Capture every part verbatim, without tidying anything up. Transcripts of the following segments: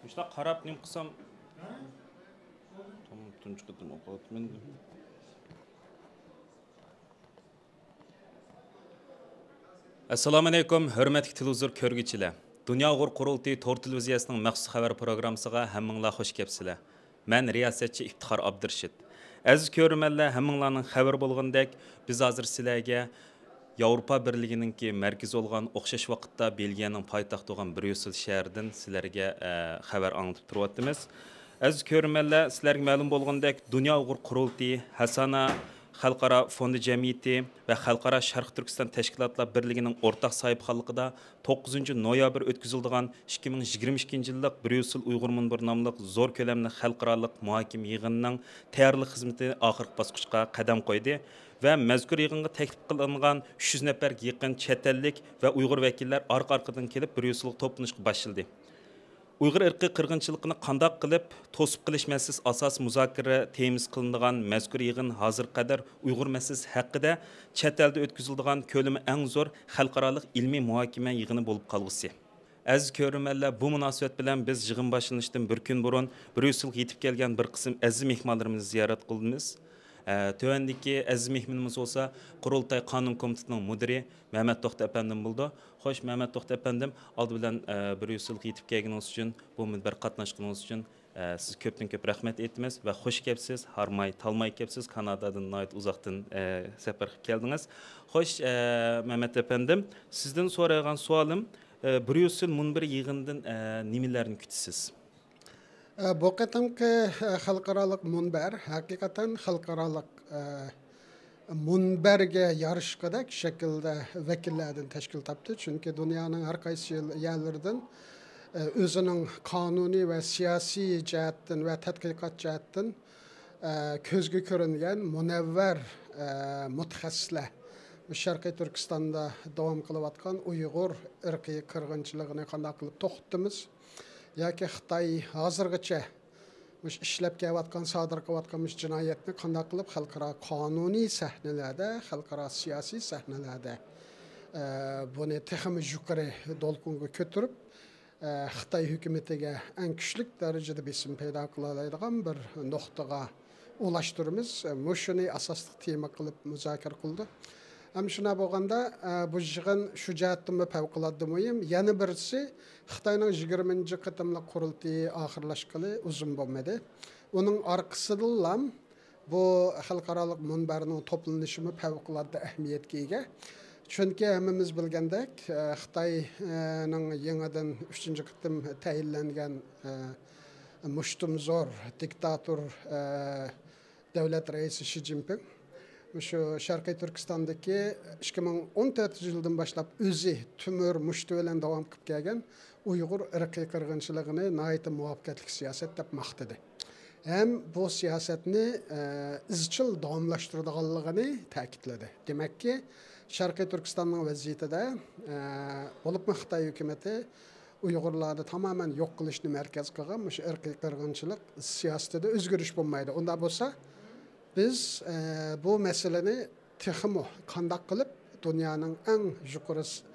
مۇشۇنداق قاراپ نېمە قىلسام، تام-، تۇنجى قېتىم ئوقۇۋاتىمەن. ئەسسالامۇئەلەيكۇم، ھۆرمەتلىك تېلېۋىزور كۆرگۈچىلەر! دۇنيا ئۇيغۇر قۇرۇلتىيى تور تېلېۋىزىيەسىنىڭ مەخسۇس خەۋەر پروگراممىسىغا ھەممىڭلار خوش كەپسىلەر. مەن رىياسەتچى ئىپتىخار ئابدۇرېشىت. ئەزىز كۆرۈرمەنلەر، ھەممىڭلارنىڭ خەۋىرى بولغىنىدەك، بىز ھازىر سىلەرگە ياۋروپا بىرلىكىنىڭكى مەركىزى بولغان، ئوخشاش ۋاقىتتا بېلگىيەنىڭ پايتەختى بولغان بريۇسسېل شەھىرىدىن سىلەرگە، ئە، خەۋەر ئاڭلىتىپ تۇرۇۋاتىمىز. ئەزىز كۆرۈرمەنلەر، سىلەرگە مەلۇم بولغىنىدەك، دۇنيا ئۇيغۇر قۇرۇلتىيى، ھەسانا خەلقئارا فوندى جەمئىيىتى ۋە خەلقئارا شەرقىي تۈركىستان تەشكىلاتلار بىرلىكىنىڭ ئورتاق ساھىبخانلىقىدا توققۇزىنچى نويابىر ئۆتكۈزۈلىدىغان ئىككى مىڭ يىگىرمە ئىككىنچى يىللىق بريۇسسېل ئۇيغۇر مۇنبىرى ناملىق زور كۆلەملىك خەلقئارالىق مۇھاكىمە يىغىنىنىڭ تەييارلىق خىزمىتى ئاخىرقى باسقۇچقا قەدەم قويدى ۋە مەزكۇر يىغىنغا تەكلىپ قىلىنغان ئۈچ يۈز نەپەرگە يېقىن چەت ئەللىك ۋە ئۇيغۇر ۋەكىللەر ئارقا-ئارقىدىن كېلىپ، بريۇسسېلغا توپلىنىشقا باشلىدى. ئۇيغۇر ئىرقىي قىرغىنچىلىقىنى قانداق قىلىپ توسۇپ قېلىش مەسىلىسى ئاساسىي مۇزاكىرە تېمىسى قىلىنىدىغان مەزكۇر يىغىن ھازىرغا قەدەر ئۇيغۇر مەسىلىسى ھەققىدە چەت ئەلدە ئۆتكۈزۈلىدىغان كۆلىمى ئەڭ زور خەلقئارالىق ئىلمىي مۇھاكىمە يىغىنى بولۇپ قالغۇسى. ئەزىز كۆرۈرمەنلەر، بۇ مۇناسىۋەت بىلەن بىز يىغىن باشلىنىشتىن بىر كۈن بۇرۇن بريۇسسېلغا يېتىپ كەلگەن بىر قىسىم ئەزىز مېھمانلىرىمىزنى زىيارەت قىلدىمىز. ئە، تۆۋەندىكى ئەزىز مېھمىنىمىز بولسا قۇرۇلتاي قانۇن كومىتېتىنىڭ مۇدىرى مەمەت توختى ئەپەندىم بولىدۇ. خوش، مەمەت توختى ئەپەندىم، ئالدى بىلەن، ئە، بريۇسسېلغا يېتىپ كەلگىنىڭىز ئۈچۈن، بۇ مۇنبەرگە قاتناشقىنىڭىز ئۈچۈن، ئە، سىزگە كۆپتىن كۆپ رەھمەت ئېيتىمىز ۋە خوش كەپسىز، ھارماي، تالماي كەپسىز. كانادادىن ناھايىتى ئۇزاقتىن، ئە، سەپەر قىلىپ كەلدىڭىز. خوش، ئە، مەمەت ئەپەندىم، سىزدىن سورايدىغان سوئالىم، ئە، بريۇسسېل مۇنبىرى يىغىنىدىن، ئە، نېمىلەرنى كۈتىسىز؟ ئە، بۇ قېتىمقى، ئە، خەلقئارالىق مۇنبەر ھەقىقەتەن خەلقئارالىق، ئە، مۇنبەرگە يارىشقۇدەك شەكىلدە ۋەكىللەردىن تەشكىل تاپتى. چۈنكى دۇنيانىڭ ھەر قايسى يەل-، يەرلىرىدىن، ئە، ئۆزىنىڭ قانۇنىي ۋە سىياسىي جەھەتتىن ۋە تەتقىقات جەھەتتىن، ئە، كۆزگە كۆرۈنگەن مۇنەۋۋەر، ئە، مۇتەخەسسىسلەر شەرقىي تۈركىستاندا داۋام قىلىۋاتقان ئۇيغۇر ئىرقىي قىرغىنچىلىقىنى قانداق قىلىپ توختىتىمىز؟ ياكى خىتاي ھازىرغىچە مۇشۇ ئىشلەپ كېلىۋاتقان، سادىر قىلىۋاتقان مۇشۇ جىنايەتنى قانداق قىلىپ خەلقئارا قانۇنىي سەھنىلەردە، خەلقئارا سىياسىي سەھنىلەردە، ئە، بۇنى تېخىمۇ يۇقىرى دولقۇنغا كۆتۈرۈپ، ئە، خىتاي ھۆكۈمىتىگە ئەڭ كۈچلۈك دەرىجىدە بېسىم پەيدا قىلالايدىغان بىر نۇقتىغا ئۇلاشتۇرىمىز. مۇشۇنى ئاساسلىق تېما قىلىپ مۇزاكىرە قىلدۇق. ھەم شۇنداق بولغاندا، ئە، بۇ يىغىن شۇ جەھەتتىنمۇ پەۋقۇلئاددە مۇھىم. يەنە بىرسى، خىتاينىڭ يىگىرمىنچى قېتىملىق قۇرۇلتىيى ئاخىرلاشقىلى ئۇزۇن بولمىدى. ئۇنىڭ ئارقىسىدىنلا بۇ خەلقئارالىق مۇنبەرنىڭ توپلىنىشىمۇ پەۋقۇلئاددە ئەھمىيەتكە ئىگە. چۈنكى ھەممىمىز بىلگەندەك، ئە، خىتاينىڭ يېڭىدىن ئۈچىنچى قېتىم تەيىنلەنگەن، ئە، مۇشتۇمزور دىكتاتور، ئە، دۆلەت رەئىسى شى جىنپىڭ مۇشۇ شەرقىي تۈركىستاندىكى ئىككى مىڭ ئون تۆتىنچى يىلدىن باشلاپ ئۆزى تۆمۈر مۇشتى بىلەن داۋام قىلىپ كەلگەن ئۇيغۇر ئىرقىي قىرغىنچىلىقىنى ناھايىتى مۇۋەپپەقىيەتلىك سىياسەت دەپ ماختىدى. ھەم بۇ سىياسەتنى، ئە، ئىزچىل داۋاملاشتۇرىدىغانلىقىنى تەكىتلىدى. دېمەككى، شەرقىي تۈركىستاننىڭ ۋەزىيىتىدە، ئە، بولۇپمۇ خىتاي ھۆكۈمىتى ئۇيغۇرلارنى تامامەن يوق قىلىشنى مەركەز قىلغان مۇشۇ ئىرقىي قىرغىنچىلىق سىياسىتىدە ئۆزگىرىش بولمايدۇ. ئۇنداق بولسا، بىز، ئە، بۇ مەسىلىنى تېخىمۇ قانداق قىلىپ دۇنيانىڭ ئەڭ يۇقىرى س-،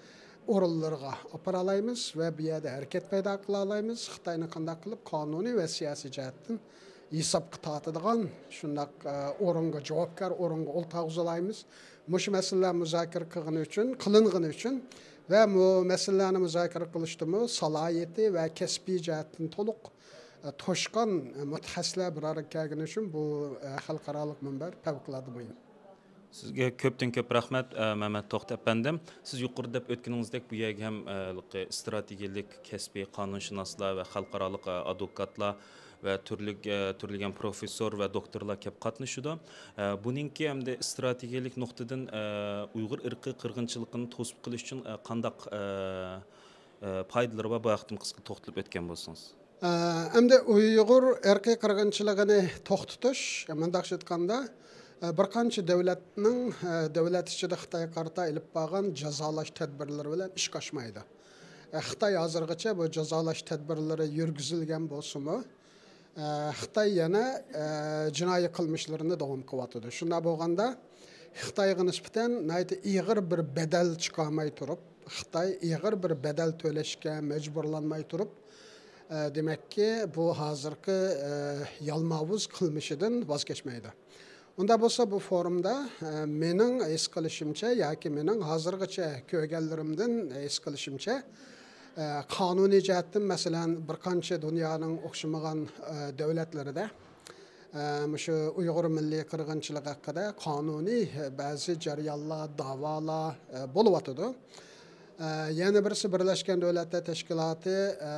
ئورۇنلىرىغا ئاپىرالايمىز ۋە بۇ يەردە ھەرىكەت پەيدا قىلالايمىز، خىتاينى قانداق قىلىپ قانۇنىي ۋە سىياسىي جەھەتتىن ھېسابقا تارتىدىغان شۇنداق، ئە، ئورۇنغا، جاۋابكار ئورۇنغا ئولتۇرغۇزالايمىز. مۇشۇ مەسىلىلەر مۇزاكىرە قىلغىنى ئۈچۈن، قىلىنغىنى ئۈچۈن ۋە بۇ مەسىلىلەرنى مۇزاكىرە قىلىشتىمۇ سالاھىيىتى ۋە كەسپىي جەھەتتىن تولۇق، ئە، توشقان، ئە، مۇتەخەسسىسلەر بىر ئارىغا كەلگىنى ئۈچۈن بۇ، ئە، خەلقئارالىق مۇنبەر پەۋقۇلئاددە مۇھىم. سىزگە كۆپتىن كۆپ رەھمەت، ئە، مەمەت توختى ئەپەندىم. سىز يۇقىرىدا دەپ ئۆتكىنىڭىزدەك، بۇ يەرگە ھەم، ئە، ھېلىقى ئىستراتېگىيەلىك كەسپىي قانۇنشۇناسلار ۋە خەلقئارالىق، ئە، ئادۋوكاتلار ۋە تۈرلۈك، ئە، تۈرلىگەن پروفېسسور ۋە دوكتورلار كەپ قاتنىشىدۇ. ئە، بۇنىڭكى ھەمدە ئىستراتېگىيەلىك نۇقتىدىن، ئە، ئۇيغۇر ئىرقىي قىرغىنچىلىقىنى توسۇپ قېلىش ئۈچۈن، ئە، قانداق، ئە، ئە، پايدىلىرى بار؟ بۇ ھەقتىمۇ قىسقا توختىلىپ ئۆتكەن بولسىڭىز. ئە، ئەمدى ئۇيغۇر ئىرقىي قىرغىنچىلىقىنى توختىتىش، مۇنداقچە ئېيتقاندا، ئە، بىر قانچە دۆلەتنىڭ، ئە، دۆلەت ئىچىدە خىتايغا قارىتا ئېلىپ بارغان جازالاش تەدبىرلىرى بىلەن ئىشقا ئاشمايدۇ. ئە، خىتاي ھازىرغىچە بۇ جازالاش تەدبىرلىرى يۈرگۈزۈلگەن بولسىمۇ، ئە، خىتاي يەنە، ئە، جىنايى قىلمىشلىرىنى داۋام قىلىۋاتىدۇ. شۇنداق بولغاندا، خىتايغا نىسبەتەن ناھايىتى ئېغىر بىر بەدەل چىقارماي تۇرۇپ، خىتاي ئېغىر بىر بەدەل تۆلەشكە مەجبۇرلانماي تۇرۇپ، ئە، دېمەككى، بۇ ھازىرقى، ئە، يالماۋۇز قىلمىشىدىن ۋاز كەچمەيدۇ. ئۇنداق بولسا، بۇ فورۇمدا، ئە، مېنىڭ ھېس قىلىشىمچە ياكى مېنىڭ ھازىرغىچە كۆرگەنلىرىمدىن ھېس قىلىشىمچە، ئە، قانۇنىي جەھەتتىن، مەسىلەن، بىر قانچە دۇنيانىڭ ئوخشىمىغان، ئە، دۆلەتلىرىدە، ئە، مۇشۇ ئۇيغۇر مىللىي قىرغىنچىلىقى ھەققىدە قانۇنىي بەزى جەريانلار، داۋالار، ئە، بولۇۋاتىدۇ. ئە، يەنە بىرسى بىرلەشكەن دۆلەتلەر تەشكىلاتى، ئە،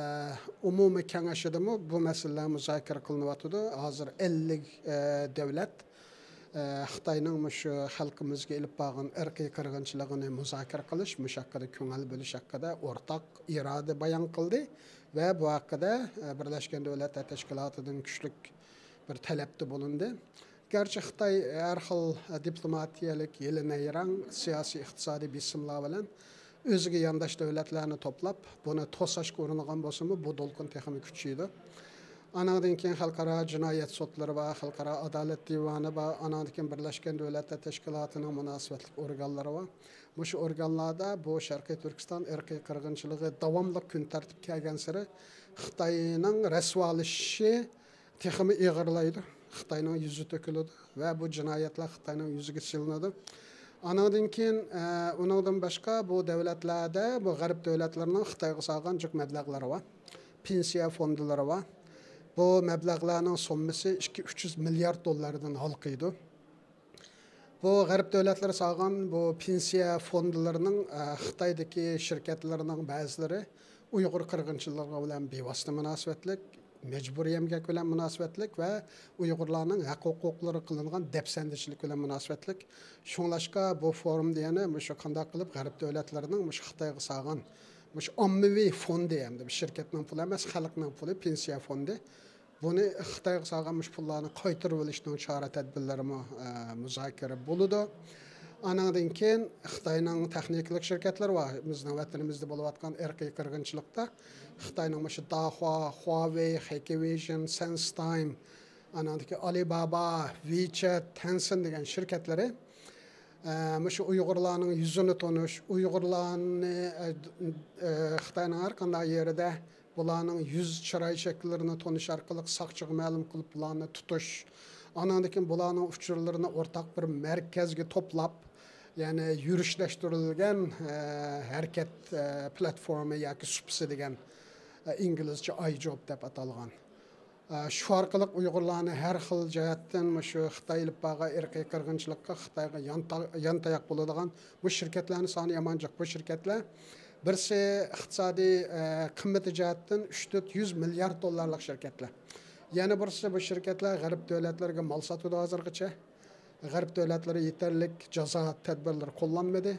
ئومۇمىي كېڭىشىدىمۇ بۇ مەسىلىلەر مۇزاكىرە قىلىنىۋاتىدۇ. ھازىر ئەللىك، ئە، دۆلەت، ئە، خىتاينىڭ مۇشۇ خەلقىمىزگە ئېلىپ بارغان ئىرقىي قىرغىنچىلىقىنى مۇزاكىرە قىلىش، مۇشۇ ھەققىدە كۆڭۈل بۆلۈش ھەققىدە ئورتاق ئىرادە بايان قىلدى ۋە بۇ ھەققىدە، ئە، بىرلەشكەن دۆلەتلەر تەشكىلاتىدىن كۈچلۈك بىر تەلەپتە بولۇندى. گەرچە خىتاي ھەر خىل دىپلوماتىيەلىك يېلى نەيرەڭ، سىياسىي، ئىقتىسادىي بېسىملار بىلەن ئۆزىگە يانداش دۆلەتلەرنى توپلاپ، بۇنى توساشقا ئۇرۇنغان بولسىمۇ، بۇ دولقۇن تېخىمۇ كۈچىيىدۇ. ئاناندىن كېيىن خەلقئارا جىنايەت سوتلىرى بار، خەلقئارا ئادالەت دىۋانى بار، ئاناندىن كېيىن بىرلەشكەن دۆلەتلەر تەشكىلاتىنىڭ مۇناسىۋەتلىك ئورگانلىرى بار. مۇشۇ ئورگانلاردا بۇ شەرقىي تۈركىستان ئىرقىي قىرغىنچىلىقى داۋاملىق كۈن تەرتىپكە كەلگەنسېرى خىتاينىڭ رەسۋالىشىشى تېخىمۇ ئېغىرلايدۇ. خىتاينىڭ يۈزى تۆكۈلىدۇ ۋە بۇ جىنايەتلەر خىتاينىڭ يۈزىگە سېلىنىدۇ. ئانىڭدىن كېيىن، ئە، ئۇنىڭدىن باشقا بۇ دۆلەتلەردە، بۇ غەرب دۆلەتلىرىنىڭ خىتايغا سالغان جىق مەبلەغلىرى بار. پېنسىيە فوندلىرى بار. بۇ مەبلەغلەرنىڭ سوممىسى ئىككى، ئۈچ يۈز مىليارد دوللاردىن ھالقىيدۇ. بۇ غەرب دۆلەتلىرى سالغان بۇ پېنسىيە فوندلىرىنىڭ، ئە، خىتايدىكى شىركەتلىرىنىڭ بەزىلىرى ئۇيغۇر قىرغىنچىلىقى بىلەن بىۋاسىتە مۇناسىۋەتلىك، مەجبۇرىي ئەمگەك بىلەن مۇناسىۋەتلىك ۋە ئۇيغۇرلارنىڭ ھەق ھوقۇقلىرىغا قىلىنغان دەپسەندىچىلىك بىلەن مۇناسىۋەتلىك. شۇڭلاشقا بۇ فورۇمدا يەنە مۇشۇ قانداق قىلىپ غەرب دۆلەتلىرىنىڭ مۇشۇ خىتايغا سالغان مۇشۇ ئاممىۋى فوندى، ئەمدى بۇ شىركەتنىڭ پۇلى ئەمەس، خەلقنىڭ پۇلى، پېنسىيە فوندى. بۇنى خىتايغا سالغان مۇشۇ پۇللارنى قايتۇرۇۋېلىشنىڭ چارە تەدبىرلىرىمۇ، ئە، مۇزاكىرە بولىدۇ. ئانىڭدىن كېيىن خىتاينىڭ تېخنىكىلىق شىركەتلىرى بار. بىزنىڭ ۋەتىنىمىزدە بولۇۋاتقان ئىرقىي قىرغىنچىلىقتا خىتاينىڭ مۇشۇ داخۇا، خۇاۋېي، خېكىۋىژن، سەنستايم، ئانىڭدىكى ئالىبابا، ۋىچەت، تەنسىن دېگەن شىركەتلىرى، ئە، مۇشۇ ئۇيغۇرلارنىڭ يۈزىنى تونۇش، ئۇيغۇرلارنى، ئە، ئە، خىتاينىڭ ھەر قانداق يېرىدە بۇلارنىڭ يۈز چىراي شەكىللىرىنى تونۇش ئارقىلىق ساقچىغا مەلۇم قىلىپ، بۇلارنى تۇتۇش، ئاناندىن كېيىن بۇلارنىڭ ئۇچۇرلىرىنى ئورتاق بىر مەركەزگە توپلاپ، يەنى يۈرۈشلەشتۈرۈلگەن، ئە، ھەرىكەت، ئە، پلاتفورما ياكى سۇپىسى دېگەن، ئە، ئىنگلىزچە ئايجوب دەپ ئاتالغان. ئە، شۇ ئارقىلىق ئۇيغۇرلارنى ھەر خىل جەھەتتىن مۇشۇ خىتاي ئېلىپ بارغان ئىرقىي قىرغىنچىلىققا خىتايغا يانتا-، يانتاياق بولىدىغان بۇ شىركەتلەرنىڭ سانى يامان جىق. بۇ شىركەتلەر بىرسى ئىقتىسادىي، ئە، قىممىتى جەھەتتىن ئۈچ تۆت يۈز مىليارد دوللارلىق شىركەتلەر. يەنە بىرسى بۇ شىركەتلەر غەرب دۆلەتلىرىگە مال ساتىدۇ ھازىرغىچە. غەرب دۆلەتلىرى يېتەرلىك جازا تەدبىرلىرى قوللانمىدى.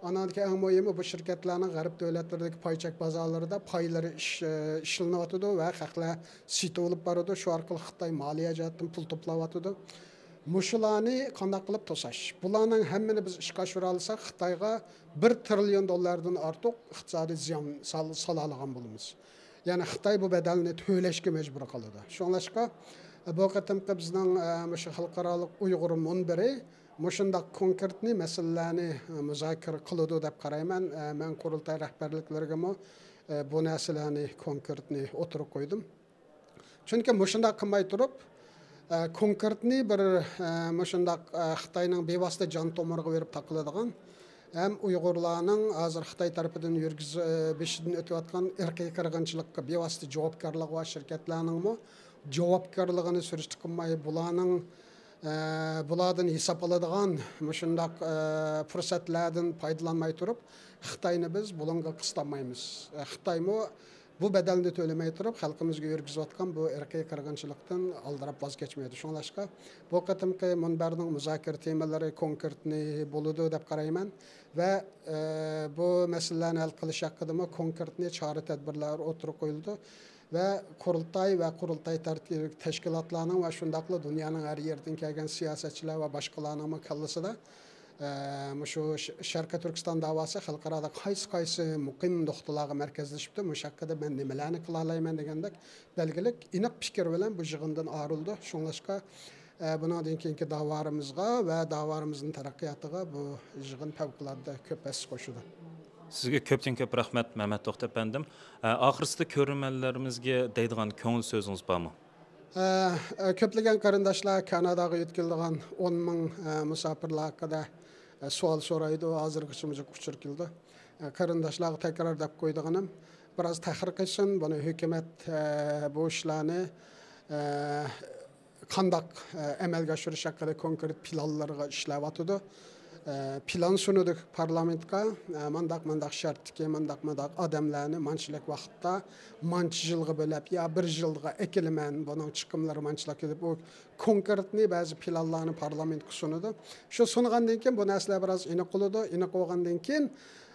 ئاناندىكى ئەڭ مۇھىمى، بۇ شىركەتلەرنىڭ غەرب دۆلەتلىرىدىكى پاي چەك بازارلىرىدا پايلىرى ئىش-، ئىشلىنىۋاتىدۇ ۋە خەقلەر سېتىۋېلىپ بارىدۇ. شۇ ئارقىلىق خىتاي مالىيە جەھەتتىن پۇل توپلاۋاتىدۇ. مۇشۇلارنى قانداق قىلىپ توساش؟ بۇلارنىڭ ھەممىنى بىز ئىشقا ئاشۇرالىساق، خىتايغا بىر تىرىليون دوللاردىن ئارتۇق ئىقتىسادىي زىيان سال-، سالالىغان بولىمىز. يەنى خىتاي بۇ بەدەلنى تۆلەشكە مەجبۇر قىلىدۇ. شۇڭلاشقا، بۇ قېتىمقى بىزنىڭ، ئە، مۇشۇ خەلقئارالىق ئۇيغۇر مۇنبىرى مۇشۇنداق كونكرېتنى مەسىلىلەرنى، ئە، مۇزاكىرە قىلىدۇ دەپ قارايمەن. ئە، مەن قۇرۇلتاي رەھبەرلىكلىرىگىمۇ، ئە، بۇ نەرسىلەرنى كونكرېتنى ئوتتۇرىغا قويدۇم. چۈنكى مۇشۇنداق قىلماي تۇرۇپ، ئە، كونكرېتنى بىر، ئە، مۇشۇنداق، ئە، خىتاينىڭ بىۋاسىتە جان تومۇرىغا بېرىپ تاقىلىدىغان ھەم ئۇيغۇرلارنىڭ ھازىر خىتاي تەرىپىدىن يۈرگۈز-، ئە، بېشىدىن ئۆتۈۋاتقان ئىرقىي قىرغىنچىلىققا بىۋاسىتە جاۋابكارلىقى بار شىركەتلەرنىڭمۇ جاۋابكارلىقىنى سۈرۈشتە قىلماي، بۇلارنىڭ، ئە، بۇلاردىن ھېساب ئالىدىغان مۇشۇنداق، ئە، پۇرسەتلەردىن پايدىلانماي تۇرۇپ، خىتاينى بىز بۇلۇڭغا قىستالمايمىز. ئە، خىتايمۇ بۇ بەدەلنى تۆلىمەي تۇرۇپ، خەلقىمىزگە يۈرگۈزۈۋاتقان بۇ ئىرقىي قىرغىنچىلىقتىن ئالدىراپ ۋاز كەچمەيدۇ. شۇڭلاشقا، بۇ قېتىمقى مۇنبەرنىڭ مۇزاكىرە تېمىلىرى كونكرېتنى بولىدۇ دەپ قارايمەن ۋە، ئە، بۇ مەسىلىلەرنى ھەل قىلىش ھەققىدىمۇ كونكرېتنى چارە-تەدبىرلەر ئوتتۇرىغا قويۇلىدۇ ۋە قۇرۇلتاي ۋە قۇرۇلتاي تەرتىپىدىكى تەشكىلاتلارنىڭ ۋە شۇنداقلا دۇنيانىڭ ھەر يېرىدىن كەلگەن سىياسەتچىلەر ۋە باشقىلارنىڭمۇ كاللىسىدا ئە، مۇشۇ ش-، شەرقىي تۈركىستان داۋاسى خەلقئارادا قايسى-قايسى مۇقىم نۇقتىلارغا مەركەزلىشىپتۇ، مۇشۇ ھەققىدە مەن نېمىلەرنى قىلالايمەن دېگەندەك بەلگىلىك، ئېنىق پىكىر بىلەن بۇ يىغىندىن ئايرىلىدۇ. شۇڭلاشقا، ئە، بۇنىڭدىن كېيىنكى داۋالىرىمىزغا ۋە داۋالىرىمىزنىڭ تەرەققىياتىغا بۇ يىغىن پەۋقۇلئاددە كۆپ ھەسسە قوشىدۇ. سىزگە كۆپتىن كۆپ رەھمەت، مەمەت توختى ئەپەندىم. ئە، ئاخىرسىدا كۆرۈرمەنلىرىمىزگە دەيدىغان كۆڭۈل سۆزىڭىز بارمۇ؟ ئە، ئە، كۆپلىگەن قېرىنداشلار كاناداغا يۆتكىلىدىغان ئون مىڭ، ئە، مۇساپىرلار ھەققىدە، ئە، سوئال سورايدۇ. ھازىرغىچە مۇشۇ ئۇچۇر كېلىدۇ. ئە، قېرىنداشلارغا تەكرار دەپ قويىدىغىنىم، بىراز تەخىر قىلسۇن، بۇنى ھۆكۈمەت، ئە، بۇ ئىشلارنى، ئە، قانداق، ئە، ئەمەلگە ئاشۇرۇش ھەققىدە كونكرېت پىلانلىرىغا ئىشلەۋاتىدۇ. ئە، پىلان سۇنىدۇ پارلامېنتقا، ئە، مانداق، مانداق شەرتتىكى، مانداق، مانداق ئادەملەرنى مانچىلىك ۋاقىتتا، مانچە يىلغا بۆلەپ، يا بىر يىلغا ئەكېلىمەن، بۇنىڭ چىقىملىرى مانچىلىك دەپ، ئۇ كونكرېتنى بەزى پىلانلارنى پارلامېنتقا سۇنىدۇ. شۇ سۇنغاندىن كېيىن بۇ نەرسىلەر بىراز ئېنىق بولىدۇ. ئېنىق بولغاندىن كېيىن،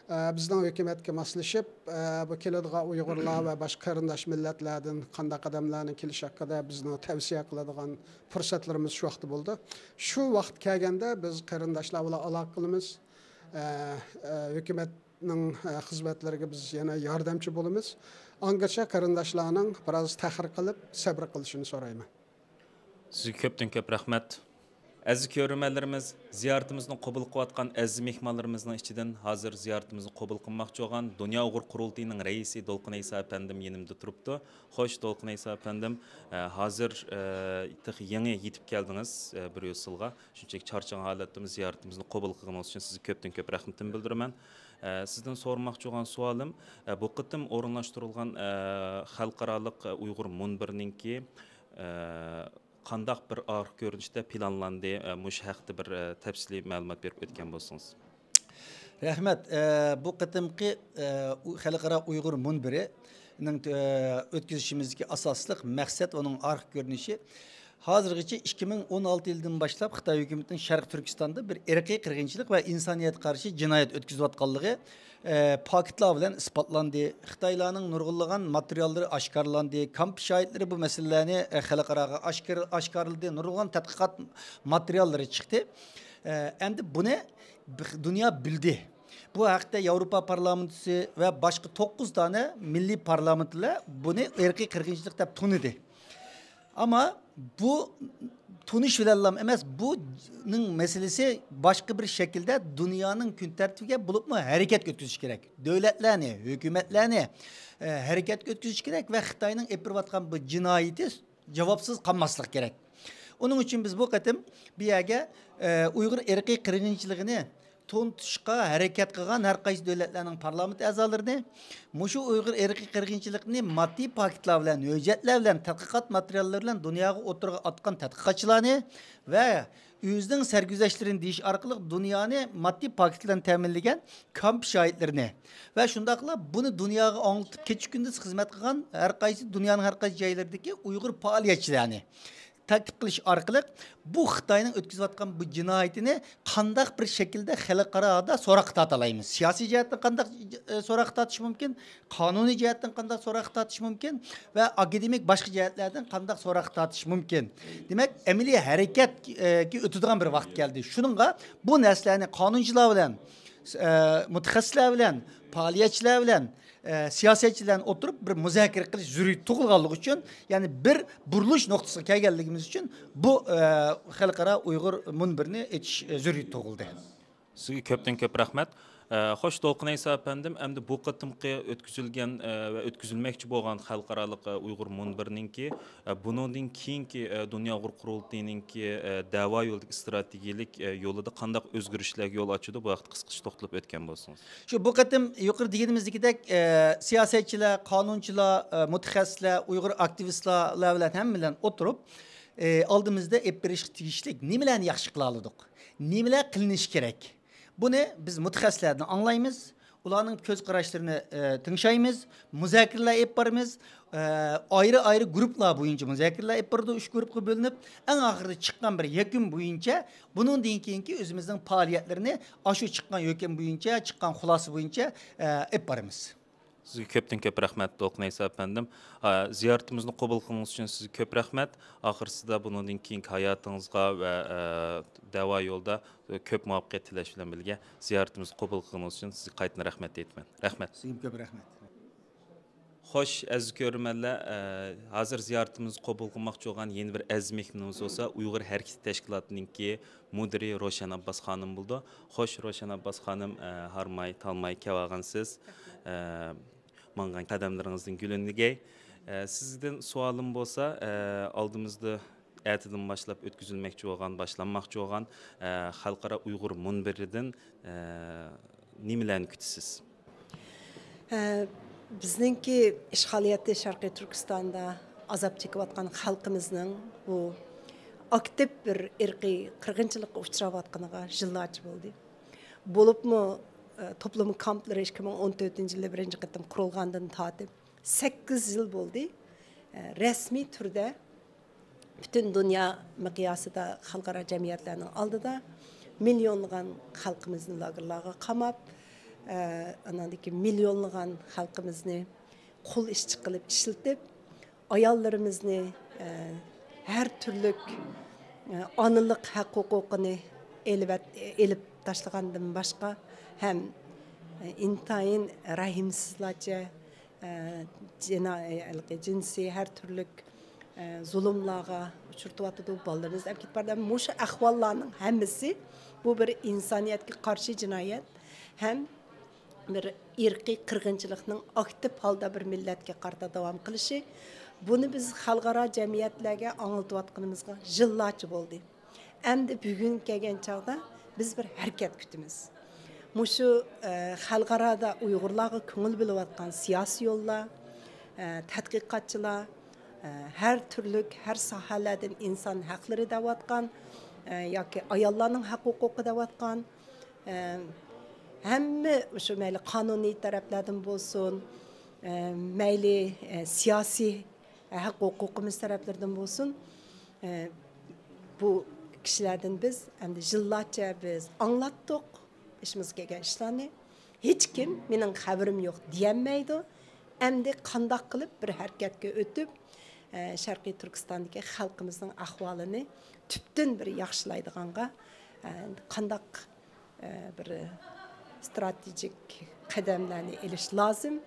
ئە، بىزنىڭ ھۆكۈمەتكە ماسلىشىپ، ئە، بۇ كېلىدىغان ئۇيغۇرلار ۋە باشقا قېرىنداش مىللەتلەردىن قانداق ئادەملەرنىڭ كېلىشى ھەققىدە بىزنىڭ تەۋسىيە قىلىدىغان پۇرسەتلىرىمىز شۇ ۋاقىتتا بولىدۇ. شۇ ۋاقىت كەلگەندە بىز قېرىنداشلار بىلەن ئالاقە قىلىمىز. ئە، ئە، ھۆكۈمەتنىڭ، ئە، خىزمەتلىرىگە بىز يەنە ياردەمچى بولىمىز. ئاڭغىچە قېرىنداشلارنىڭ بىراز تەخىر قىلىپ، سەبرى قىلىشىنى سورايمەن. سىزگە كۆپتىن كۆپ رەھمەت. ئەزىز كۆرۈرمەنلىرىمىز، زىيارىتىمىزنى قوبۇل قىلىۋاتقان ئەزىز مېھمانلىرىمىزنىڭ ئىچىدىن ھازىر زىيارىتىمىزنى قوبۇل قىلماقچى بولغان دۇنيا ئۇيغۇر قۇرۇلتىيىنىڭ رەئىسى دولقۇن ئەيسا ئەپەندىم يېنىمدا تۇرۇپتۇ. خوش، دولقۇن ئەيسا ئەپەندىم، ئە، ھازىر، ئە، تېخى يېڭى يېتىپ كەلدىڭىز، ئە، بىر يوسۇلغا. شۇنچىلىك چارچاڭ ھالەتتىمۇ زىيارىتىمىزنى قوبۇل قىلغىنىڭىز ئۈچۈن سىزگە كۆپتىن كۆپ رەھمىتىمنى بىلدۈرىمەن. ئە، سىزدىن سورىماقچى بولغان سوئالىم، ئە، بۇ قېتىم ئورۇنلاشتۇرۇلغان، ئە، خەلقئارالىق، ئە، ئۇيغۇر مۇنبىرىنىڭكى، ئە، قانداق بىر ئارقا كۆرۈنۈشتە پىلانلاندى؟ ئە، مۇشۇ ھەقتە بىر، ئە، تەپسىلىي مەلۇمات بېرىپ ئۆتكەن بولسىڭىز. رەھمەت. ئە، بۇ قېتىمقى، ئە، ئۇ-، خەلقئارا ئۇيغۇر مۇنبىرى نىڭ، ئە، ئۆتكۈزۈشىمىزدىكى ئاساسلىق مەقسەت، ئۇنىڭ ئارقا كۆرۈنۈشى، ھازىرغىچە ئىككى مىڭ ئون ئالتىنچى يىلدىن باشلاپ خىتاي ھۆكۈمىتىنىڭ شەرقىي تۈركىستاندا بىر ئىرقىي قىرغىنچىلىق ۋە ئىنسانىيەتكە قارشى جىنايەت ئۆتكۈزۈۋاتقانلىقى، ئە، پاكىتلار بىلەن ئىسپاتلاندى. خىتايلارنىڭ نۇرغۇنلىغان ماتېرىياللىرى ئاشكارىلاندى. كامپ شاھىتلىرى بۇ مەسىلىلەرنى، ئە، خەلقئاراغا ئاشكار-، ئاشكارىلىدى. نۇرغۇن تەتقىقات ماتېرىياللىرى چىقتى. ئە، ئەمدى بۇنى دۇنيا بىلدى. بۇ ھەقتە ياۋروپا پارلامېنتىسى ۋە باشقا توققۇز دانە مىللىي پارلامېنتلار بۇنى ئىرقىي قىرغىنچىلىق دەپ تونۇدى. ئەمما بۇ تونۇش بىلەنلا ئەمەس، بۇنىڭ مەسىلىسى باشقا بىر شەكىلدە دۇنيانىڭ كۈن تەرتىپىگە، بولۇپمۇ ھەرىكەتكە ئۆتكۈزۈش كېرەك. دۆلەتلەرنى، ھۆكۈمەتلەرنى، ئە، ھەرىكەتكە ئۆتكۈزۈش كېرەك ۋە خىتاينىڭ ئېلىپ بېرىۋاتقان بۇ جىنايىتى جاۋابسىز قالماسلىقى كېرەك. ئۇنىڭ ئۈچۈن بىز بۇ قېتىم بۇ يەرگە، ئە، ئۇيغۇر ئىرقىي قىرغىنچىلىقىنى تونۇتۇشقا ھەرىكەت قىلغان ھەر قايسى دۆلەتلەرنىڭ پارلامېنت ئەزالىرىنى، مۇشۇ ئۇيغۇر ئىرقىي قىرغىنچىلىقىنى ماددىي پاكىتلار بىلەن، ھۆججەتلەر بىلەن، تەتقىقات ماتېرىياللىرى بىلەن دۇنياغا ئوتتۇرىغا ئاتقان تەتقىقاتچىلارنى ۋە ئۆزىنىڭ سەرگۈزەشتلىرىنى دېيىش ئارقىلىق دۇنيانى ماددىي پاكىت بىلەن تەمىنلىگەن كامپ شاھىتلىرىنى ۋە شۇنداقلا بۇنى دۇنياغا ئاڭلىتىپ كېچە كۈندۈز خىزمەت قىلغان ھەر قايسى دۇنيانىڭ ھەر قايسى جايلىرىدىكى ئۇيغۇر پائالىيەتچىلەرنى تەكلىپ قىلىش ئارقىلىق بۇ خىتاينىڭ ئۆتكۈزۈۋاتقان بۇ جىنايىتىنى قانداق بىر شەكىلدە خەلقئارادا سوراققا تارتالايمىز؟ سىياسىي جەھەتتىن قانداق، ئە، سوراققا تارتىش مۇمكىن؟ قانۇنىي جەھەتتىن قانداق سوراققا تارتىش مۇمكىن؟ ۋە ئاكادېمىك باشقا جەھەتلەردىن قانداق سوراققا تارتىش مۇمكىن؟ دېمەك، ئەمەلىي ھەرىكەتكە ئۆتىدىغان بىر ۋاقىت كەلدى. شۇنىڭغا بۇ نەرسىلەرنى قانۇنچىلار بىلەن، ئە، مۇتەخەسسىسلەر بىلەن، پائالىيەتچىلەر بىلەن، ئە، سىياسەتچىلەرنى ئولتۇرۇپ بىر مۇزاكىرە قىلىش زۆرۈرىيىتى تۇغۇلغانلىقى ئۈچۈن، يەنى بىر بۇرۇلۇش نۇقتىسىغا كەلگەنلىكىمىز ئۈچۈن بۇ، ئە، خەلقئارا ئۇيغۇر مۇنبىرىنى ئېچىش، ئە، زۆرۈرىيىتى تۇغۇلدى. سىزگە كۆپتىن كۆپ رەھمەت. ئە، خوش، دولقۇن ئەيسا ئەپەندىم، ئەمدى بۇ قېتىمقى ئۆتكۈزۈلگەن، ئە، ۋە ئۆتكۈزۈلمەكچى بولغان خەلقئارالىق، ئە، ئۇيغۇر مۇنبىرىنىڭكى، ئە، بۇنىڭدىن كېيىنكى، ئە، دۇنيا ئۇيغۇر قۇرۇلتىيىنىڭكى، ئە، دەۋا يولىدىكى ئىستراتېگىيەلىك، ئە، يولىدا قانداق ئۆزگىرىشلەرگە يول ئاچىدۇ؟ بۇ ھەقتە قىسقىچە توختىلىپ ئۆتكەن بولسىڭىز. شۇ بۇ قېتىم يۇقىرى دېگىنىمىزدىكىدەك، ئە، سىياسەتچىلەر، قانۇنچىلار، ئە، مۇتەخەسسىسلەر، ئۇيغۇر ئاكتىۋىستلار بىلەن ھەممە بىلەن ئولتۇرۇپ، ئە، ئالدىمىزدا ئېلىپ بېرىشقا تېگىشلىك نېمىلەرنى ياخشى قىلالىدۇق؟ نېمىلەر قىلىنىشى كېرەك؟ بۇنى بىز مۇتەخەسسىسلەردىن ئاڭلايمىز، ئۇلارنىڭ كۆز قاراشلىرىنى، ئە، تىڭشايمىز، مۇزاكىرىلەر ئېلىپ بارىمىز، ئە، ئايرى-ئايرى گۇرۇپپىلار بويىچە مۇزاكىرىلەر ئېلىپ بارىدۇ، ئۈچ گۇرۇپپىغا بۆلۈنۈپ، ئەڭ ئاخىرىدا چىققان بىر يەكۈن بويىچە، بۇنىڭدىن كېيىنكى ئۆزىمىزنىڭ پائالىيەتلىرىنى ئاشۇ چىققان يەكۈن بويىچە، چىققان خۇلاسە بويىچە، ئە، ئېلىپ بارىمىز. سىزگە كۆپتىن كۆپ رەھمەت، دولقۇن ئەيسا ئەپەندىم. ئە، زىيارىتىمىزنى قوبۇل قىلغىنىڭىز ئۈچۈن سىزگە كۆپ رەھمەت. ئاخىرسىدا بۇنىڭدىن كېيىنكى ھاياتىڭىزغا ۋە، ئە، دەۋا يولىدا كۆپ مۇۋەپپەقىيەت تىلەش بىلەن بىللە، زىيارىتىمىزنى قوبۇل قىلغىنىڭىز ئۈچۈن سىزگە قايتىدىن رەھمەت ئېيتىمەن. رەھمەت. سىزگە كۆپ رەھمەت. خوش، ئەزىز كۆرۈرمەنلەر، ئە، ھازىر زىيارىتىمىزنى قوبۇل قىلماقچى بولغان يەنە بىر ئەزىز مېھمىنىمىز بولسا ئۇيغۇر ھەرىكىتى تەشكىلاتىنىڭكى مۇدىرى روشەن ئابباس خانىم بولىدۇ. خوش، روشەن ئابباس خانىم، ئە، ھارماي، تالماي كەلگەنسىز. ئە، ماڭغان قەدەملىرىڭىزدىن گۈلۈن دېگەي. ئە، سىزدىن سوئالىم بولسا، ئە، ئالدىمىزدا ئەتىدىن باشلاپ ئۆتكۈزۈلمەكچى بولغان، باشلانماقچى بولغان، ئە، خەلقئارا ئۇيغۇر مۇنبىرىدىن، ئە، نېمىلەرنى كۈتىسىز؟ ئە، بىزنىڭكى ئىشغالىيەتتە شەرقىي تۈركىستاندا ئازاب چېكىۋاتقان خەلقىمىزنىڭ بۇ ئاكتىپ بىر ئىرقىي قىرغىنچىلىققا ئۇچراۋاتقىنىغا يىللارچە بولدى. بولۇپمۇ، ئە، توپلىما كامپلىرى ئىككى مىڭ ئون تۆتىنچى يىلى بىرىنچى قېتىم قۇرۇلغاندىن تارتىپ سەككىز يىل بولدى. ئە، رەسمىي تۈردە پۈتۈن دۇنيا مىقياسىدا خەلقئارا جەمئىيەتلەرنىڭ ئالدىدا مىليونلىغان خەلقىمىزنى لاگېرلارغا قاماپ، ئە، ئاناندىن كېيىن مىليونلىغان خەلقىمىزنى قۇل ئىشچى قىلىپ ئىشلىتىپ، ئاياللىرىمىزنى، ئە، ھەر تۈرلۈك، ئە، ئانىلىق ھەق ھوقۇقىنى ئېلىۋەت-، ئېلىپ تاشلىغاندىن باشقا ھەم، ئە، ئىنتايىن رەھىمسىزلارچە، ئە، جىنا-، ھېلىقى جىنسىي ھەر تۈرلۈك، ئە، زۇلۇملارغا ئۇچرىتىۋاتىدۇ، بالىلىرىمىزنى ئەپ كېتىپ بارىدۇ. مۇشۇ ئەھۋاللارنىڭ ھەممىسى بۇ بىر ئىنسانىيەتكە قارشى جىنايەت ھەم بىر ئىرقىي قىرغىنچىلىقنىڭ ئاكتىپ ھالدا بىر مىللەتكە قارىتا داۋام قىلىشى، بۇنى بىز خەلقئارا جەمئىيەتلەرگە ئاڭلىتىۋاتقىنىمىزغا يىللارچە بولدى. ئەمدى بۈگۈن كەلگەن چاغدا بىز بىر ھەرىكەت كۈتىمىز. مۇشۇ، ئە، خەلقئارادا ئۇيغۇرلارغا كۆڭۈل بۆلۈۋاتقان سىياسىيونلار، ئە، تەتقىقاتچىلار، ئە، ھەر تۈرلۈك، ھەر ساھەلەردىن ئىنسان ھەقلىرى دەۋاتقان، ئە، ياكى ئاياللارنىڭ ھەق ھوقۇقى دەۋاتقان، ئە، ھەممە شۇ مەيلى قانۇنىي تەرەپلەردىن بولسۇن، ئە، مەيلى، ئە، سىياسىي ھەق ھوقۇقىمىز تەرەپلىرىدىن بولسۇن، ئە، بۇ كىشىلەردىن بىز ئەمدى يىللارچە بىز ئاڭلاتتۇق، بېشىمىزغا كەلگەن ئىشلارنى. ھېچكىم مېنىڭ خەۋىرىم يوق دېيەلمەيدۇ. ئەمدى قانداق قىلىپ بىر ھەرىكەتكە ئۆتۈپ، ئە، شەرقىي تۈركىستاندىكى خەلقىمىزنىڭ ئەھۋالىنى تۈپتىن بىر ياخشىلايدىغانغا، ئە، قانداق ئە، بىر ستراتېگىك قەدەملەرنى ئېلىش لازىم.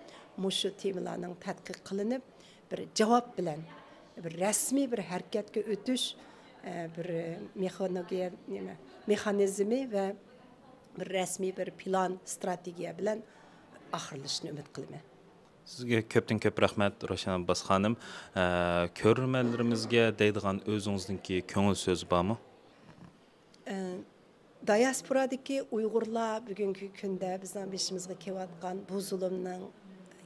مۇشۇ تېمىلارنىڭ تەتقىق قىلىنىپ، بىر جاۋاب بىلەن، بىر رەسمىي بىر ھەرىكەتكە ئۆتۈش، ئە، بىر مېخانوگىيە-، نېمە، مېخانىزمى ۋە بىر رەسمىي بىر پىلان، ستراتېگىيە بىلەن ئاخىرلىشىشىنى ئۈمىد قىلىمەن. سىزگە كۆپتىن كۆپ رەھمەت، روشەن ئابباس خانىم. ئە، كۆرۈرمەنلىرىمىزگە دەيدىغان ئۆزىڭىزنىڭكى كۆڭۈل سۆزى بارمۇ؟ ئە، دىياسپورادىكى ئۇيغۇرلار بۈگۈنكى كۈندە بىزنىڭ بېشىمىزغا كېلىۋاتقان بۇ زۇلۇمنىڭ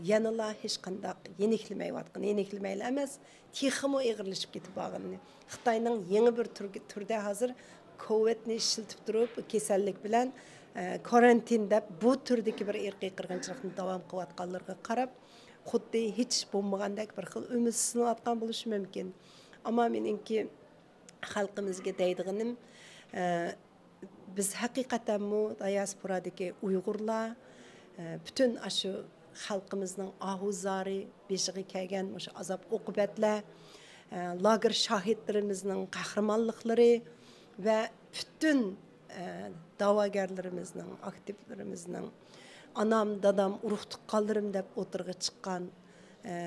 يەنىلا ھېچقانداق يېنىكلىمەيۋاتقىنى، يېنىكلىمەيلا ئەمەس، تېخىمۇ ئېغىرلىشىپ كېتىپ بارغىنىنى، خىتاينىڭ يېڭى بىر تۈرگە-، تۈردە ھازىر كوۋىدنى ئىشلىتىپ تۇرۇپ، بۇ كېسەللىك بىلەن، ئە، كارانتىن دەپ، بۇ تۈردىكى بىر ئىرقىي قىرغىنچىلىقنى داۋام قىلىۋاتقانلىرىغا قاراپ، خۇددى ھېچ بولمىغاندەك بىر خىل ئۈمىدسىزلىنىۋاتقان بولۇشى مۇمكىن. ئەمما مېنىڭكى خەلقىمىزگە دەيدىغىنىم، ئە، بىز ھەقىقەتەنمۇ دىياسپورادىكى ئۇيغۇرلار، ئە، پۈتۈن ئاشۇ خەلقىمىزنىڭ ئاھۇ-زارى، بېشىغا كەلگەن مۇشۇ ئازاب-ئوقۇبەتلەر، ئە، لاگېر شاھىتلىرىمىزنىڭ قەھرىمانلىقلىرى ۋە پۈتۈن، ئە، داۋاگەرلىرىمىزنىڭ، ئاكتىپلىرىمىزنىڭ، ئانام، دادام، ئۇرۇق-تۇغقانلىرىم دەپ ئوتتۇرىغا چىققان، ئە،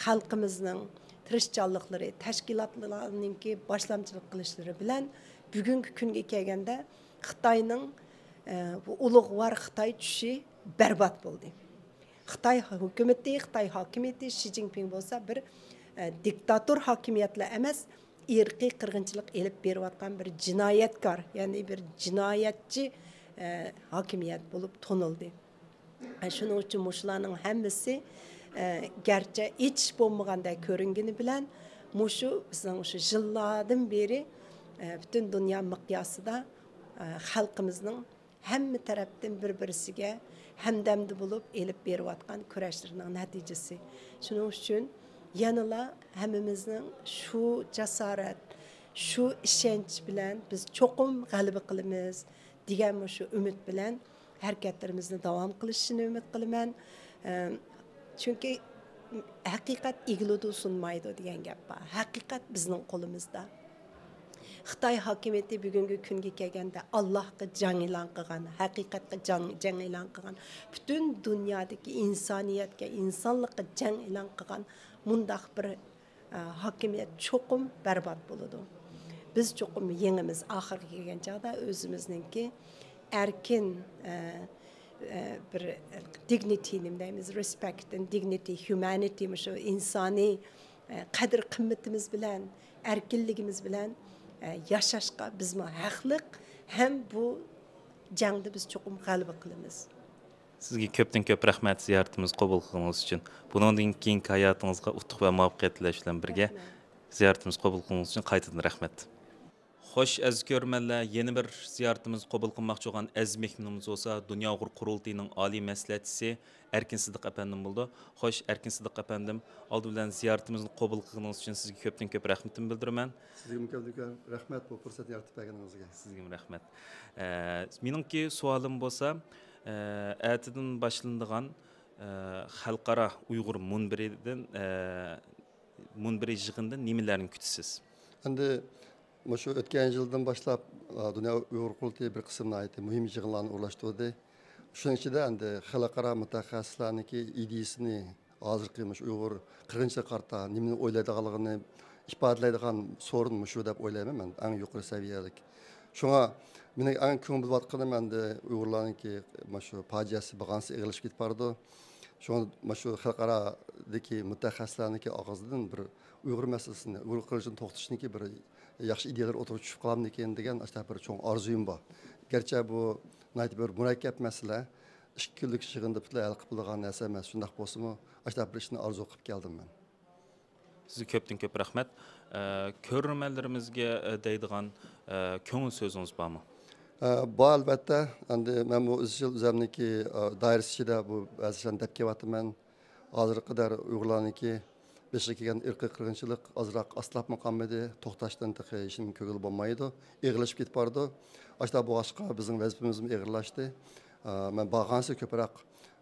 خەلقىمىزنىڭ تىرىشچانلىقلىرى، تەشكىلاتلارنىڭكى باشلامچىلىق قىلىشلىرى بىلەن بۈگۈنكى كۈنگە كەلگەندە خىتاينىڭ، ئە، بۇ ئۇلۇغۋار خىتاي چۈشى بەربات بولدى. خىتاي ھۆكۈمىتى، خىتاي ھاكىمىيىتى، شى جىنپىڭ بولسا بىر، ئە، دىكتاتور ھاكىمىيەتلا ئەمەس، ئىرقىي قىرغىنچىلىق ئېلىپ بېرىۋاتقان بىر جىنايەتكار، يەنى بىر جىنايەتچى، ئە، ھاكىمىيەت بولۇپ تونۇلدى. ئە، شۇنىڭ ئۈچۈن مۇشۇلارنىڭ ھەممىسى، ئە، گەرچە ھېچ بولمىغاندەك كۆرۈنگىنى بىلەن، مۇشۇ بىزنىڭ شۇ يىللاردىن بېرى، ئە، پۈتۈن دۇنيا مىقياسىدا، ئە، خەلقىمىزنىڭ ھەممە تەرەپتىن بىر-بىرسىگە ھەمدەمدە بولۇپ ئېلىپ بېرىۋاتقان كۈرەشلىرىنىڭ نەتىجىسى. شۇنىڭ ئۈچۈن يەنىلا ھەممىمىزنىڭ شۇ جاسارەت، شۇ ئىشەنچ بىلەن بىز چوقۇم غەلىبە قىلىمىز دېگەن مۇشۇ ئۈمىد بىلەن ھەرىكەتلىرىمىزنى داۋام قىلىشىنى ئۈمىد قىلىمەن. ئەم، چۈنكى ھەقىقەت ئېگىلىدۇ، سۇنمايدۇ دېگەن گەپ بار. ھەقىقەت بىزنىڭ قولىمىزدا. خىتاي ھاكىمىيىتى بۈگۈنكى كۈنگە كەلگەندە، ئاللاھقا جەڭ ئېلان قىلغان، ھەقىقەتكە جەڭ، جەڭ ئېلان قىلغان، پۈتۈن دۇنيادىكى ئىنسانىيەتكە، ئىنسانلىققا جەڭ ئېلان قىلغان مۇنداق بىر، ئە، ھاكىمىيەت چوقۇم بەربات بولىدۇ. بىز چوقۇم يېڭىمىز. ئاخىرغا كەلگەن چاغدا ئۆزىمىزنىڭكى ئەركىن، ئە، ئە، بىر dignity نېمە دەيمىز، respect and dignity, humanity، مۇشۇ ئىنسانىي، ئە، قەدىر قىممىتىمىز بىلەن، ئەركىنلىكىمىز بىلەن، ئە، ياشاشقا بىزمۇ ھەقلىق ھەم بۇ جەڭدە بىز چوقۇم غەلىبە قىلىمىز. سىزگە كۆپتىن كۆپ رەھمەت زىيارىتىمىزنى قوبۇل قىلغىنىڭىز ئۈچۈن. بۇنىڭدىن كېيىنكى ھاياتىڭىزغا ئۇتۇق ۋە مۇۋەپپەقىيەت تىلەش بىلەن بىرگە، رەھمەت. زىيارىتىمىزنى قوبۇل قىلغىنىڭىز ئۈچۈن قايتىدىن رەھمەت. خوش، ئەزىز كۆرۈرمەنلەر، يەنە بىر زىيارىتىمىزنى قوبۇل قىلماقچى بولغان ئەزىز مېھمىنىمىز بولسا دۇنيا ئۇيغۇر قۇرۇلتىيىنىڭ ئالىي مەسلىھەتچىسى ئەركىن سىدىق ئەپەندىم بولىدۇ. خوش، ئەركىن سىدىق ئەپەندىم، ئالدى بىلەن زىيارىتىمىزنى قوبۇل قىلغىنىڭىز ئۈچۈن سىزگە كۆپتىن كۆپ رەھمىتىمنى بىلدۈرىمەن. سىزگىمۇ كۆپتىن كۆپ رەھمەت بۇ پۇرسەتنى يارىتىپ بەرگىنىڭىزگە. سىزگىمۇ رەھمەت. ئە، مېنىڭكى سوئالىم بولسا، ئە، ئەتىدىن باشلىنىدىغان، ئە، خەلقئارا ئۇيغۇر مۇنبىرىدىن، ئە، مۇنبىرى يىغىندىن نېمىلەرنى كۈتىسىز؟ ئەمدى مۇشۇ ئۆتكەن يىلدىن باشلاپ، ئا، دۇنيا ئۇيغۇر قۇرۇلتىيى بىر قىسىم ناھايىتى مۇھىم يىغىنلارنى ئورۇنلاشتۇردى. شۇنىڭ ئىچىدە ئەمدى خەلقئارا مۇتەخەسسىسلەرنىڭكى ئىدىيىسىنى، ھازىرقى مۇشۇ ئۇيغۇر قىرغىنچىلىقىغا قارىتا نېمىنى ئويلايدىغانلىقىنى ئىپادىلەيدىغان سورۇن مۇشۇ دەپ ئويلايمەن مەن، ئەڭ يۇقىرى سەۋىيەلىك. شۇڭا مېنىڭ ئەڭ كۆڭۈل بۆلۈۋاتقىنىم ئەمدى ئۇيغۇرلارنىڭكى مۇشۇ پاجىئەسى بارغانسېرى ئېغىرلىشىپ كېتىپ بارىدۇ. شۇڭا مۇشۇ خەلقئارادىكى مۇتەخەسسىسلەرنىڭكى ئاغزىدىن بىر ئۇيغۇر مەسىلىسىنى، ئۇيغۇر قىرغىنچىلىقىنى توختىتىشنىڭكى بىر ياخشى ئىدىيەلەر ئوتتۇرىغا چۈشۈپ قالامدىكىن دېگەن ئاشۇنداق بىر چوڭ ئارزۇيۇم بار. گەرچە بۇ ناھايىتى بىر مۇرەككەپ مەسىلە، ئىككى كۈنلۈك يىغىندا پۈتۈنلەي ھەل قىلىپ بولىدىغان نەرسە ئەمەس. شۇنداق بولسىمۇ، ئاشۇنداق بىر ئىشنى ئارزۇ قىلىپ كەلدىم مەن. سىزگە كۆپتىن كۆپ رەھمەت. ئە، كۆرۈرمەنلىرىمىزگە، ئە، دەيدىغان، ئە، كۆڭۈل سۆزىڭىز بارمۇ؟ ئە، بار، ئەلۋەتتە. ئەمدى مەن بۇ ئىزچىل ئۆزۈمنىڭكى، ئە، دائىرىسى ئىچىدە بۇ بەزى ئىشلارنى دەپ كېلىۋاتىمەن. ھازىرغا قەدەر ئۇيغۇرلارنىڭكى بېشىغا كەلگەن ئىرقىي قىرغىنچىلىق ئازراق ئاستىلاپمۇ قالمىدى، توختاشتىن تېخى ھېچنېمە كۆرگىلى بولمايدۇ، ئېغىرلىشىپ كېتىپ بارىدۇ. ئاشۇنداق بولغاچقا بىزنىڭ ۋەزىپىمىزمۇ ئېغىرلاشتى. ئا، مەن بارغانسېرى كۆپرەك،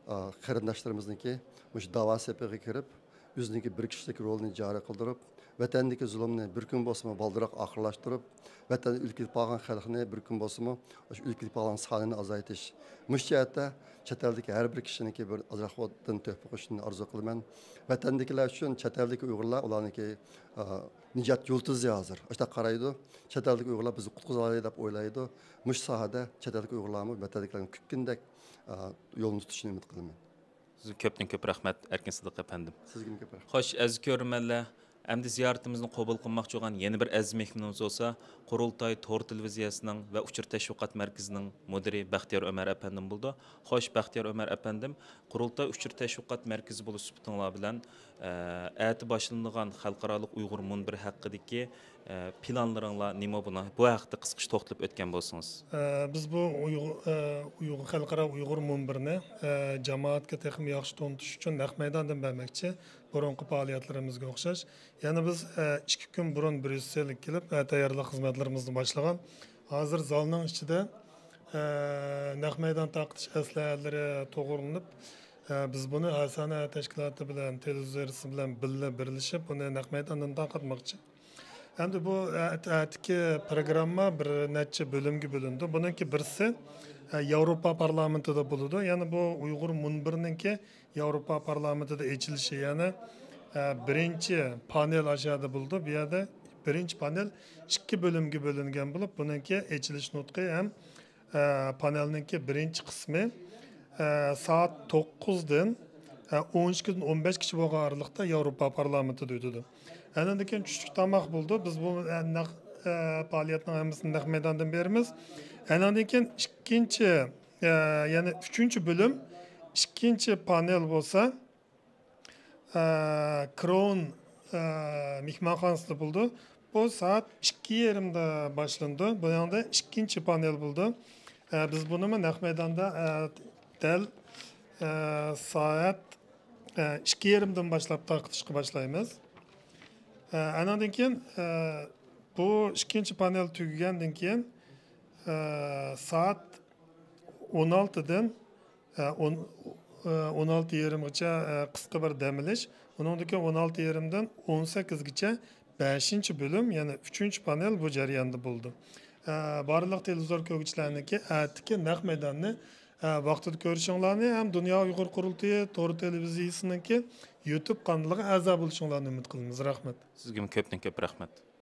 ئا، قېرىنداشلىرىمىزنىڭكى مۇشۇ داۋا سېپىغا كىرىپ، ئۆزىنىڭكى بىر كىشىلىك رولىنى جارى قىلدۇرۇپ، ۋەتەندىكى زۇلۇمنى بىر كۈن بولسىمۇ بالدۇرراق ئاخىرلاشتۇرۇپ، ۋەتەندىن ئۆلۈپ كېتىپ قالغان خەلقنى بىر كۈن بولسىمۇ ئاشۇ ئۆلۈپ كېتىپ قالغان سانىنى ئازايتىش. مۇشۇ جەھەتتە چەت ئەلدىكى ھەر بىر كىشىنىڭكى بىر ئازراق تۆھپە قوشۇشىنى ئارزۇ قىلىمەن. ۋەتەندىكىلەر ئۈچۈن چەت ئەلدىكى ئۇيغۇرلار ئۇلارنىڭكى، ئا، نىجات يۇلتۇزى ھازىر. ئاشۇنداق قارايدۇ. چەت ئەلدىكى ئۇيغۇرلار بىزنى قۇتقۇزالايدۇ دەپ ئويلايدۇ. مۇشۇ ساھەدە چەت ئەلدىكى ئۇيغۇرلارمۇ ۋەتەندىكىلەرنى كۈتكىنىدەك، ئا، يولنى تۇتۇشىنى ئۈمىد قىلىمەن. سىزگە كۆپتىن كۆپ رەھمەت، ئەركىن سىدىق ئەپەندىم. سىزگىمۇ كۆپ رەھمەت. خوش، ئەزىز كۆرۈرمەنلەر، ئەمدى زىيارىتىمىزنى قوبۇل قىلماقچى بولغان يەنە بىر ئەزىز مېھمىنىمىز بولسا، قۇرۇلتاي تور تېلېۋىزىيەسىنىڭ ۋە ئۇچۇر تەشۋىقات مەركىزىنىڭ مۇدىرى بەختىيار ئۆمەر ئەپەندىم بولىدۇ. خوش، بەختىيار ئۆمەر ئەپەندىم، قۇرۇلتاي ئۇچۇر تەشۋىقات مەركىزى بولۇش سۈپىتىڭلار بىلەن، ئە، ئەتە باشلىنىدىغان خەلقئارالىق ئۇيغۇر مۇنبىرى ھەققىدىكى، ئە، پىلانلىرىڭلار نېمە؟ بۇنى، بۇ ھەقتە قىسقىچە توختىلىپ ئۆتكەن بولسىڭىز. ئە، بىز بۇ ئۇيغۇر، ئە، ئۇيغۇر، خەلقئارا ئۇيغۇر مۇنبىرىنى، ئە، جامائەتكە تېخىمۇ ياخشى تونۇتۇش ئۈچۈن نەق مەيداندىن بەرمەكچى. بۇرۇنقى پائالىيەتلىرىمىزگە ئوخشاش. يەنە بىز، ئە، ئىككى كۈن بۇرۇن بريۇسسېلگە كېلىپ، ئە، تەييارلىق خىزمەتلىرىمىزنى باشلىغان. ھازىر زالنىڭ ئىچىدە، ئە، نەق مەيدان تارقىتىش ئەسلىھەلىرى توغرىلىنىپ، ئە، بىز بۇنى ئاسانە تەشكىلاتى بىلەن، تېلېۋىزورىسى بىلەن بىللە بىرلىشىپ، بۇنى نەق مەيداندىن تارقاتماقچى. ئەمدى بۇ، ئە، ئەتىكى پروگرامما بىر نەچچە بۆلۈمگە بۆلۈنىدۇ. بۇنىڭكى بىرسى، ئە، ياۋروپا پارلامېنتىدا بولىدۇ. يەنە بۇ ئۇيغۇر مۇنبىرىنىڭكى ياۋروپا پارلامېنتىدا ئېچىلىشى، يەنى، ئە، بىرىنچى پانېل ئاشۇ يەردە بولىدۇ. بۇ يەردە بىرىنچى پانېل ئىككى بۆلۈمگە بۆلۈنگەن بولۇپ، بۇنىڭكى ئېچىلىش نۇتقى ھەم، ئە، پانېلنىڭكى بىرىنچى قىسمى، ئە، سائەت توققۇزدىن، ئە، ئون ئىككىدىن ئون بەشكىچە بولغان ئارىلىقتا ياۋروپا پارلامېنتىدا ئۆتىدۇ. ئاندىن كېيىن چۈشلۈك تاماق بولىدۇ. بىز بۇ، ئە، نەق، ئە، پائالىيەتنىڭ ھەممىسىنى نەق مەيداندىن بېرىمىز. ئاندىن كېيىن ئىككىنچى، ئە، يەنى ئۈچىنچى بۆلۈم، ئىككىنچى پانېل بولسا، ئە، كراون، ئە، مېھمانخانىسىدا بولىدۇ. بۇ سائەت ئىككى يېرىمدا باشلىنىدۇ. بۇنىڭدا ئىككىنچى پانېل بولىدۇ. ئە، بىز بۇنىمۇ نەق مەيداندا، ئە، دەل، ئە، سائەت، ئە، ئىككى يېرىمدىن باشلاپ تارقىتىشقا باشلايمىز. ئە، ئانىڭدىن كېيىن، ئە، بۇ ئىككىنچى پانېل تۈگىگەندىن كېيىن، ئە، سائەت ئون ئالتىدىن، ئە، ئون، ئە، ئون ئالتە يېرىمغىچە، ئە، قىسقا بىر دەم ئېلىش. ئۇنىڭدىن كېيىن ئون ئالتە يېرىمدىن ئون سەككىزگىچە بەشىنچى بۆلۈم، يەنى ئۈچىنچى پانېل بۇ جەرياندا بولىدۇ. ئە، بارلىق تېلېۋىزور كۆرگۈچىلەرنىڭكى ئەتىكى نەق مەيداننى، ئە، ۋاقتىدا كۆرۈشۈڭلارنى ھەم دۇنيا ئۇيغۇر قۇرۇلتىيى تور تېلېۋىزىيىسىنىڭكى يۇتۇب قانىلىغا ئەزا بولۇشۇڭلارنى ئۈمىد قىلىمىز. رەھمەت. سىزگىمۇ كۆپتىن كۆپ رەھمەت.